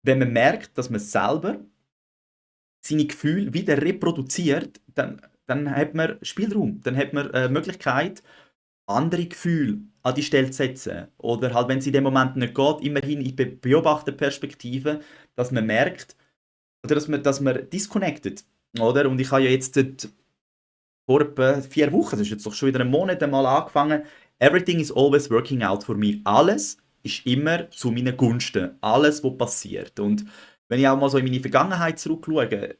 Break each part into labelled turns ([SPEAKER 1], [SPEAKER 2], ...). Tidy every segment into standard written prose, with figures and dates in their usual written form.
[SPEAKER 1] wenn man merkt, dass man selber seine Gefühle wieder reproduziert, dann hat man Spielraum, dann hat man Möglichkeit, andere Gefühle an die Stelle zu setzen. Oder halt, wenn es in dem Moment nicht geht, immerhin in Beobachterperspektive, dass man merkt, oder dass man disconnected. Oder? Und ich habe ja jetzt vor etwa 4 Wochen, das ist jetzt doch schon wieder ein Monat, einmal angefangen. Everything is always working out for me. Alles ist immer zu meinen Gunsten. Alles, was passiert. Und wenn ich auch mal so in meine Vergangenheit zurückschaue,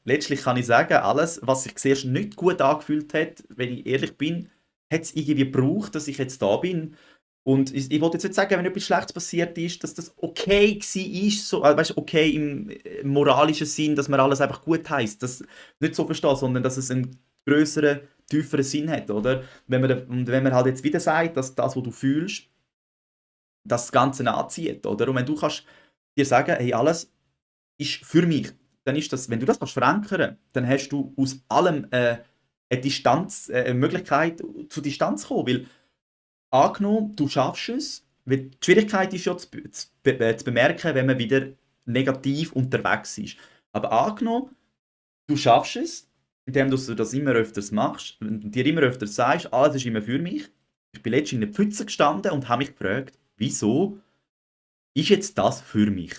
[SPEAKER 1] letztlich kann ich sagen, alles, was sich zuerst nicht gut angefühlt hat, wenn ich ehrlich bin, hat es irgendwie gebraucht, dass ich jetzt da bin. Und ich wollte jetzt nicht sagen, wenn etwas Schlechtes passiert ist, dass das okay war, so, weißt, okay im moralischen Sinn, dass man alles einfach gut heisst. Das nicht so verstehen, sondern dass es einen größeren, tieferen Sinn hat, oder? Und wenn man halt jetzt wieder sagt, dass das, was du fühlst, das Ganze anzieht, oder? Und wenn du kannst dir sagen, hey, alles ist für mich, dann ist das, wenn du das kannst verankern, dann hast du aus allem eine Distanz, eine Möglichkeit zur Distanz zu kommen, weil angenommen, du schaffst es, weil die Schwierigkeit ist ja zu bemerken, wenn man wieder negativ unterwegs ist. Aber angenommen, du schaffst es, indem du das immer öfters machst und dir immer öfters sagst, alles ist immer für mich. Ich bin letztens in der Pfütze gestanden und habe mich gefragt, wieso ist jetzt das für mich?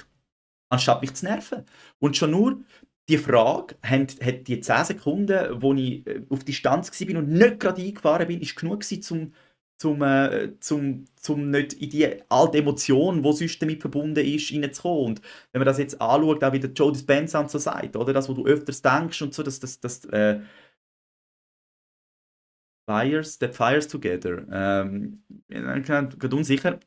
[SPEAKER 1] Anstatt mich zu nerven. Und schon nur die Frage, hat die 10 Sekunden, wo ich auf Distanz war und nicht gerade eingefahren bin, ist genug gewesen, zum nicht in die alte Emotion, die sonst damit verbunden ist, reinzukommen. Und wenn man das jetzt anschaut, auch wie der Joe Dispenza und so sagt, oder? Das, was du öfters denkst und so, das fires together. Ich bin gerade unsicher.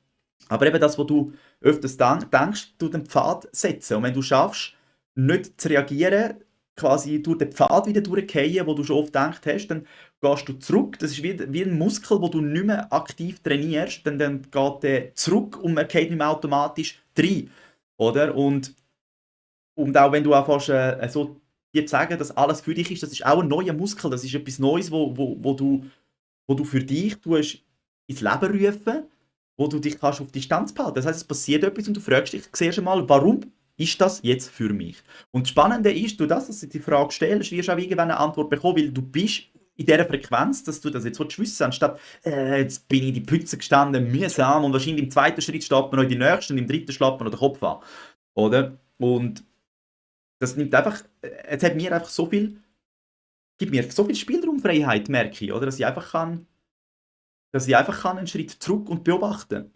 [SPEAKER 1] Aber eben das, was du öfters denkst, du den Pfad setzen. Und wenn du schaffst, nicht zu reagieren, quasi durch den Pfad wieder durchgehen, wo du schon oft gedacht hast, dann gehst du zurück. Das ist wie ein Muskel, wo du nicht mehr aktiv trainierst. Dann geht der zurück und man geht nicht mehr automatisch rein. Oder? Und auch wenn du anfängst, so dir zu sagen, dass alles für dich ist, das ist auch ein neuer Muskel. Das ist etwas Neues, wo du für dich tust, ins Leben rufen, wo du dich kannst auf Distanz behalten. Das heißt, es passiert etwas und du fragst dich zuerst einmal, warum ist das jetzt für mich? Und das Spannende ist, du das, dass du die Frage stellst, wirst du auch irgendwann eine Antwort bekommen, weil du bist in dieser Frequenz, dass du das jetzt wissen willst, anstatt jetzt bin ich in die Pütze gestanden, mühsam und wahrscheinlich im zweiten Schritt steht man noch in die nächsten und im dritten schlägt man noch den Kopf an. Oder? Und das nimmt einfach, es hat mir einfach so viel, gibt mir so viel Spielraumfreiheit, merke ich, oder? Dass ich einfach einen Schritt zurück und beobachten.